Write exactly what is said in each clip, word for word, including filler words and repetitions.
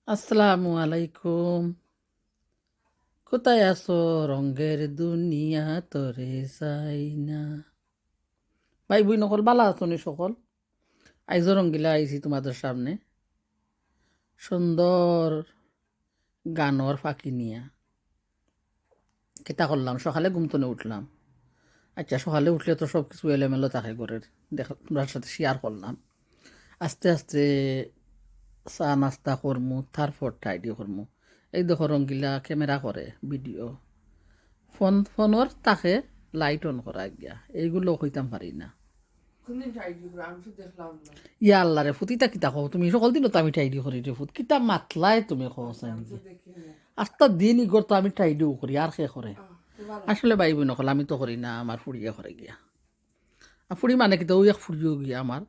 আসসালামু আলাইকুম। কোথায় আছো রঙের দুনিয়া, তোরে চাই না। ভাই বইন অকল, বালা আছো নি সকল? আইজও রঙ্গিলা আইছি তোমাদের সামনে সুন্দর গানর ফাঁকি নিয়া। কিতা করলাম, সকালে ঘুম তনে উঠলাম। আচ্ছা, সকালে উঠলে তো সব কিছু এলোমেলো থাকে ঘরের, দেখ, তোমরার সাথে শেয়ার করলাম। আস্তে আস্তে চা নাস্তা করমু, তারপর টাইডি করমু। এই দেখো, রঙ্গিলা ক্যামেরা করে ভিডিও, ফোন ফোনর তাকে লাইট অন করা গিয়া, এইগুলো কইতাম পারি না। কোনদিন টাইডি করে? আমি তো দেখলাম না। ইয়া আল্লাহ রে ফুত, ইতা কিতা কও তুমি? সকল দিনও তো আমি টাইডি করি রে ফুত, কিতা মাতলায় তুমি কও? আস্তা দিন ইগর তো আমি টাইডিও করি, আর কে করে? আসলে ভাই বইন অকল, আমি তো করি না, আমার ফুড়িয়ে করে গিয়া। আর ফুড়ি মানে কিতা, ওই এক ফুড়িও গিয়া আমার,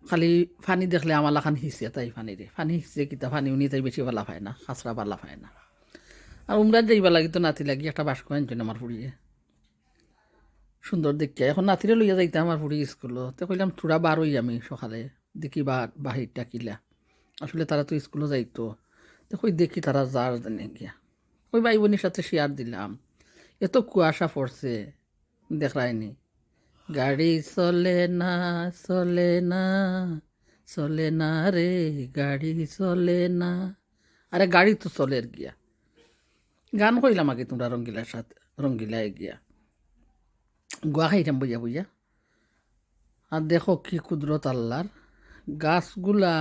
খালি ফানি দেখলে আমার লাখান হিসে তাই ফানি রে, ফানি হিসে কিতা, ফানি উনি তাই বেশি বালা পায় না, খাসরা বালা পায় না। আর উমরা যাইবা লাগি তো নাতি লাগি একটা বাস্ক আনছইন আমার ফুড়িয়ে, সুন্দর দেখিয়া। এখন নাতিরে লইয়া যাইতাম আমার ফুড়ি স্কুলো, তে কইলাম থুড়া বার অই আমি সকালে, দেখি বা বাহিরটা কিলা। আসলে তারা তো স্কুলো যাইতো, তে কই দেখি তারা যার জানে গিয়া। ওই ভাই বইনর সাথে শেয়ার দিলাম, এত কুয়াশা পড়ছে, দেখরায়নি। গাড়ি চলে না, চলে না, চলে না রে, গাড়ি চলে না। আরে গাড়ি তো চলের গিয়া। গান কইলাম আগে তোমরা রঙ্গিলার সাথে, রঙ্গিলায় গিয়া। গুয়া খাইতাম বইয়া বইয়া। আর দেখো কি কুদরত আল্লাহর, গাছগুলা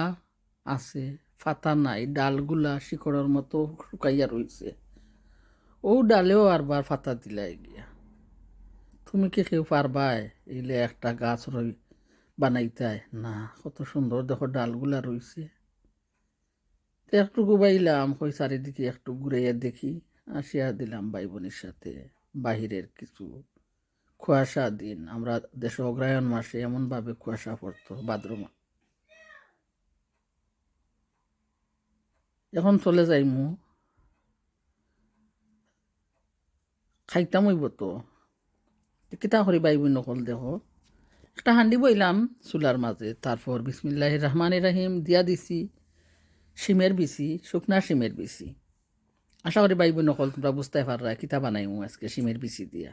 আছে, পাতা নাই, ডালগুলা শিকড়র মতো শুকাইয়া রইছে। ও ডালেও আরবার পাতা দিলায় গিয়া। তুমি কি কেউ পারবায় ইলে একটা গাছ রই বানাইতায়? না, কত সুন্দর দেখো ডালগুলা রইছে। তো একটু ঘুমাইলাম, কই চারিদিকে একটু ঘুরাইয়া দেখি, আর শেয়ার দিলাম ভাই বইনর সাথে। বাহিরের কিছু কুয়াশা দিন, আমরা দেশো অগ্রহায়ণ মাসে এমনভাবে কুয়াশা পড়তো, ভাদ্র মা-, এখন চলে যাইমু, খাইতাম অইবো তো। তে কিতা করি ভাই বইন অকল দেখো, একটা হান্ডি বইলাম চুলার মাঝে, তারপর বিসমিল্লাহির রহমানির রহিম দিয়া দিছি শিমের বিচি, শুকনা শিমের বিচি। আশা করি ভাই বইন অকল তোমরা বুঝতায় পাররায় কিতা বানাইমু আজকে শিমের বিচি দিয়া।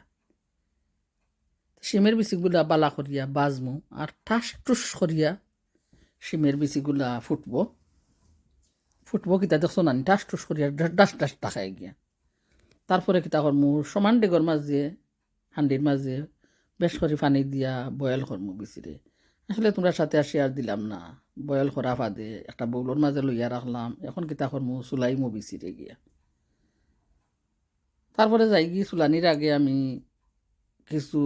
শিমের বিচিগুলা বালা করিয়া বাজমু, আর ঠাস ঠুস করিয়া শিমের বিচিগুলা ফুটবো। ফুটবো কিতা দেখছো না নি? ঠাস ঠুস করিয়া ডা-, ডাস ডাস দেখায় গিয়া। তারপরে কিতা করমু, সমান ডেগর মাঝে, হান্ডির মাঝে বেশ করি পানি দিয়া বয়েল করমু বিচিরে। আসলে তোমরার সাথে আর শেয়ার দিলাম না। বয়েল করা বাদে একটা বাউলর মাঝে লইয়া রাখলাম। এখন কিতা করমু, চুলাইমু বিচিরে গিয়া। তারপরে যাইগি চুলানির আগে আমি কিছু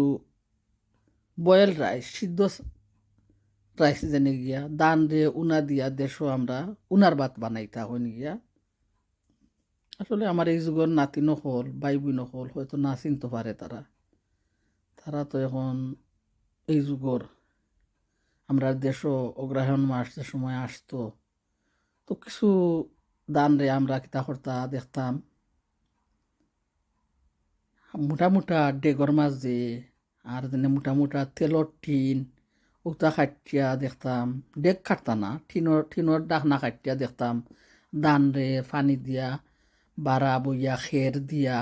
বয়েল রাইস, সিদ্ধ রাইস যেনে গিয়া, ধানরে উনা দিয়া, দেশো আমরা উনার ভাত বানাইতা কইন গিয়া। আসলে আমার এই যুগর নাতিন অকল, ভাই বইন অকল হয়তো না চিনতো পারে তারা। তারা তো এখন এই যুগর, আমরার দেশো অগ্রহায়ণ মাস যে সময় আসতো, তো কিছু ধানরে আমরা কিতা করতা দেখতাম, মুটা মুটা ডেগর মাঝে, আর যেনে মুটা মুটা তেলর টিন, উতা কাটিয়া দেখতাম, ডেগ কাটতা না, টিনর, টিনর ঢাকনা কাটিয়া দেখতাম, ধানরে পানি দিয়া, বারা বইয়া খের দিয়া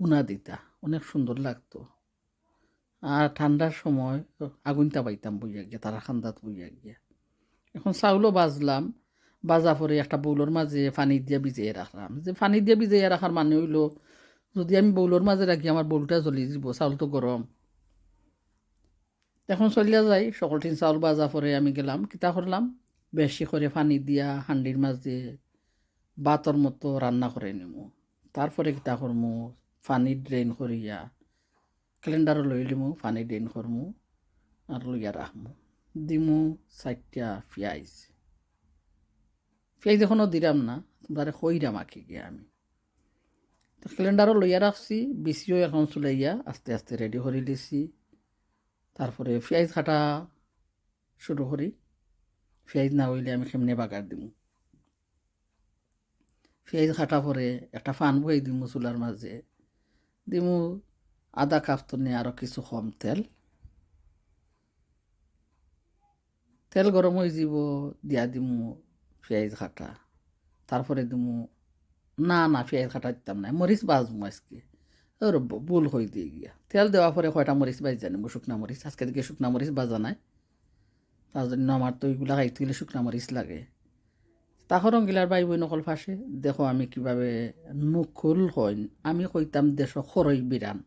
উনা দিতা, অনেক সুন্দর লাগতো। আর ঠান্ডার সময় আগুন তাপাইতাম বইয়া গিয়া, তারার কান্দাত বইয়া গিয়া। এখন চাউলও বাজলাম, বাজা পরে একটা বাউলর মাঝে পানি দিয়া ভিজাইয়া রাখলাম। যে পানি দিয়া ভিজাইয়া রাখার মানে অইলো, যদি আমি বাউলর মাঝে রাখি, আমার বাউলটা জ্বলি যিবো, চাউল তো গরম। এখন চলিয়া যাই, সকলটিন চাউল বাজা পরে আমি গেলাম, কিতা করলাম, বেশি করে পানি দিয়া হান্ডির মাঝে ভাতর মতো রান্না করে নিমু। তারপরে কিতা করমু, পানি ড্রেন করিয়া ক্যালেন্ডারও লই লিমু, পানি ড্রেন করমু, আর লইয়া রাখমু। দিমু চাইরটা পিয়াইজ। পিয়াইজ এখনো দিরাম না, তোমরারে কইরাম আগে গিয়া আমি। তো ক্যালেন্ডারও লইয়া রাখছি, বিচিও এখন চুলাইয়া আস্তে আস্তে রেডি করি লিছি। তারপরে পিয়াইজ কাটা শুরু করি। পিয়াইজ না অইলে আমি কেমনে বাগার দিমু? পিয়াইজ কাটা পরে একটা পান বওয়াই দিমু চুলার মাঝে, দিমু আধা কাপ তনে আরো কিছু কম তেল। তেল গরম অই যিবো, দিয়া দিমু পিয়াইজ কাটা। তারপরে দিমু, না, না, পিয়াইজ কাটা দিতাম নায়, মরিচ ভাজমু আজকে। ওর ব-, ভুল কই দিয়া গিয়া। তেল দেওয়ার পরে কয়টা মরিচ ভাজিয়া নিমু, শুকনা মরিচ। আজকে দিকে শুকনা মরিচ ভাজা নাই। তার জন্য আমার তো ইগুলা খাইতে গেলে শুকনা মরিচ লাগে। তাকো রঙ্গিলার ভাই বইন অকল পাশে, দেখো আমি কিভাবে নুকুল কইন। আমি কইতাম দেশো খরই বিরান।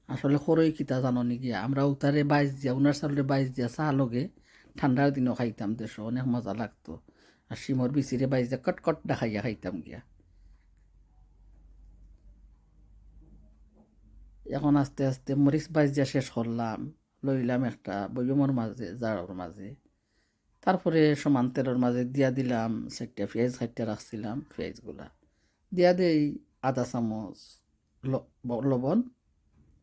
আসলে খরই কিতা জানো নি গিয়া? আমরা উতারে বাইজ দিয়া, উনার চাউলরে বাইজ দিয়া চা লগে ঠান্ডার দিনও খাইতাম দেশো, অনেক মজা লাগতো। আর শিমর বিচিরে বাইজ দিয়া কটকট ডাকাইয়া খাইতাম গিয়া। এখন আস্তে আস্তে মরিচ বাইজ দিয়া শেষ করলাম, লইলাম একটা বয়মর মাঝে, জারর মাঝে। তারপরে সমান তেলর মাঝে দিয়া দিলাম চাইরটা পিয়াইজ, কাটিয়া রাখছিলাম পিয়াইজগুলা। দিয়া দেই আধা চামচ ল-, ব-, লবণ।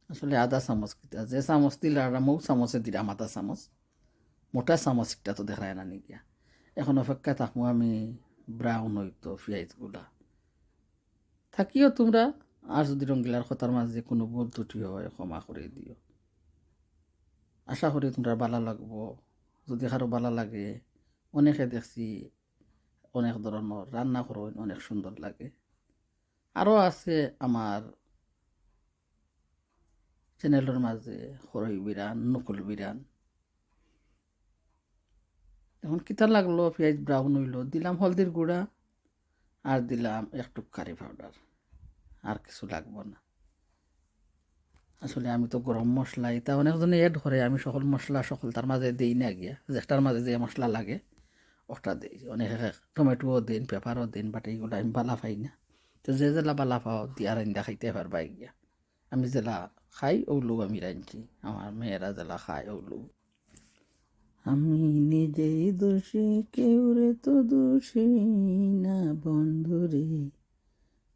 আসলে আধা চামচ কিতা, যে চামচ দিলাম, অউ চামচে দিলাম আধা চামচ। মোটা চামচ একটা তো দেখায় না নি গিয়া। এখন অপেক্ষা থাকমু আমি brown অইতো পিয়াইজগুলা। থাকিও তুমরা, আর যুদি রঙ্গিলার কথার মাঝে কুনু ভুল ত্রুটি হয়, ক্ষমা করি দিও। আশা করি তুমরার ভালা লাগবো। যুদি কারো ভালা লাগে, অনেকে দেখছি অনেক ধরনর রান্না করইন, অনেক সুন্দর লাগে। আরও আছে আমার channel-র মাঝে খরই বিরান, নুকুল বিরান। এখন কিতা লাগলো, পিয়াইজ brown অইলো, দিলাম হলদির গুঁড়া আর দিলাম একটুক curry powder, আর কিছু লাগবো না। আসলে আমি তো গরম মশলা, ইতা অনেকজনে add করে, আমি সকল মশলা সকলতার মাঝে দেই না গিয়া, যেটার মাঝে যে মশলা লাগে ওটা দেই। অনেকে টমেটোও দেইন, pepper-ও দেইন, but এইগুলা আমি ভালা পাই না। তো যে যেলা ভালা পাও দিয়া রাইন্দা খাইতে পারবায় গিয়া। আমি যেলা খাই অউলু আমি রাইনছি, আমার মেয়েরা যেলা খায় অউলু। আমি নিজেই দোষী, কেউরে তো দোষী না বন্ধুরে,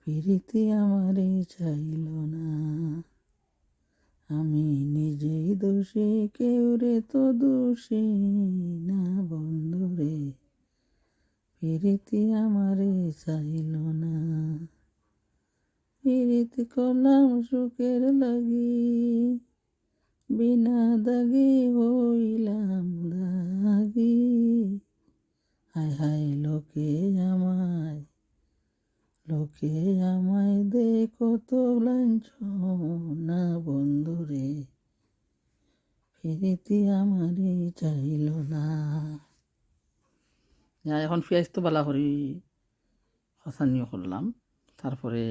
পিরিতি আমারে চাইল না। আমি নিজেই দোষী, কেউরে তো দোষী না বন্ধুরে, পিরিতি আমারে চাইল না। পিরিতি করলাম সুখের লাগি, বিনা দাগি হইলাম দাগি। হায় হায় লোকে আমায়, লোকে আমায় দে কত লাঞ্ছনা বন্ধুরে, পিরিতি আমারে চাইল না। যা, এখন পিয়াইজ তো ভালা করি কষানিও করলাম, তারপরে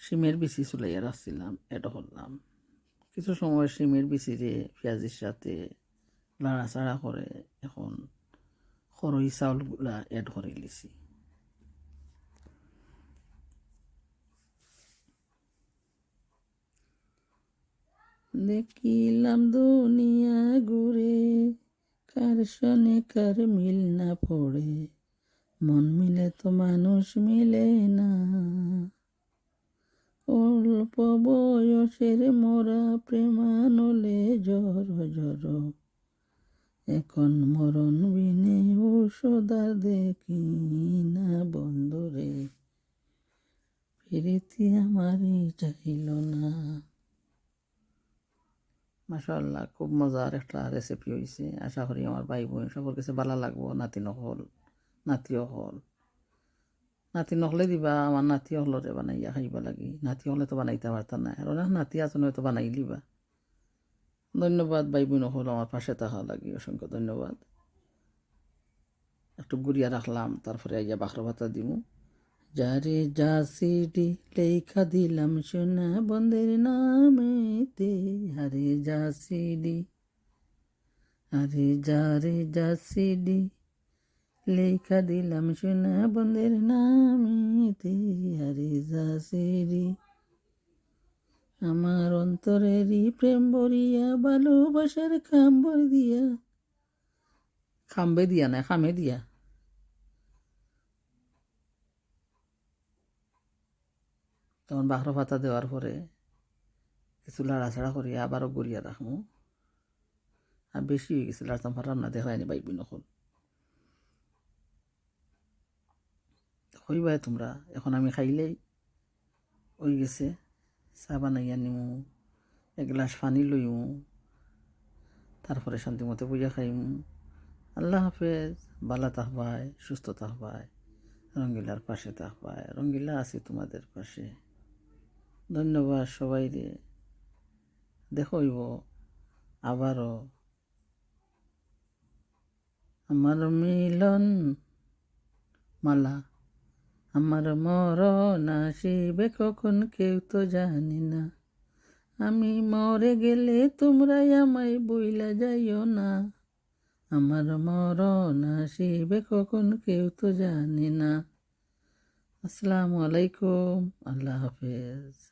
শিমের বিচি চুলাইয়া রাখছিলাম, add করলাম। কিছু সময় শিমের বিচিরে পিয়াইজর সাথে লাড়াচাড়া করে এখন খরই চাউলগুলা add করি লিছি। দেখিলাম দুনিয়া ঘুরে, কার সনে কার মিল না পড়ে, মন মিলে তো মানুষ মিলে না। অল্প বয়সের মরা প্রেমানলে জড় জড়, এখন মরণ বিনে ঔষধ আর দেখি না বন্ধুরে, পিরিতি আমারে চাইল না। মাশাআল্লাহ, খুব মজার একটা recipe অইছে। আশা করি আমার ভাই বইন সবর কাছে ভালা লাগবো। নাতিন অকল, নাতি অকল, নাতিন অকলে দিবা, আমার নাতি অকলরে বানাইয়া খাইবা লাগি। নাতি অকলে তো বানাইতা পারতা না, আর অনেক নাতি আছইন হয়তো বানাইলিবা। ধন্যবাদ ভাই বইন অকল, আমার পাশে থাকার লাগি অসংখ্য ধন্যবাদ। একটু গুড়িয়া রাখলাম, তারপরে আইয়া বাখর পাতা দিমু। যারে যা সিডি লেখা দিলাম সোনা বন্ধের নামেতে, আরে যা সিডি, আরে যা রে যা সিডি লেখা দিলাম সোনা বন্ধের নামেতে, আরে যা সিডি। আমার অন্তরেরই প্রেম ভরিয়া, ভালোবাসার খাম্বর দিয়া, খাম্বে দিয়া না, খামে দিয়া। তখন বাখর পাতা দেওয়ার পরে কিছু লাড়াচাড়া করি আবারও গুড়িয়া রাখমু। আর বেশি অই গেছে, লাড়তাম পারলাম না, দেখরায়নি ভাই বইন অকল। কইবায় তুমরা, এখন আমি খাইলেই অই গেছে, চা বানাইয়া নিমু, এক গ্লাস পানি লইমু, তারপরে শান্তি মতো বইয়া খাইমু। আল্লাহ হাফেজ, ভালা থাকবায়, সুস্থ থাকবায়। রঙ্গিলার পাশে থাকবায়। রঙ্গিলা আছি তোমাদের পাশে। ধন্যবাদ সবাইরে। দেখা অইবো আবারও। আমার মিলন মালা, আমার মরণ আসিবে কখন কেউ তো জানি না। আমি মরে গেলে তোমরা আমায় বইলা যাইও না। আমার মরণ আসিবে কখন কেউ তো জানি না। আসসালামু আলাইকুম, আল্লাহ হাফেজ।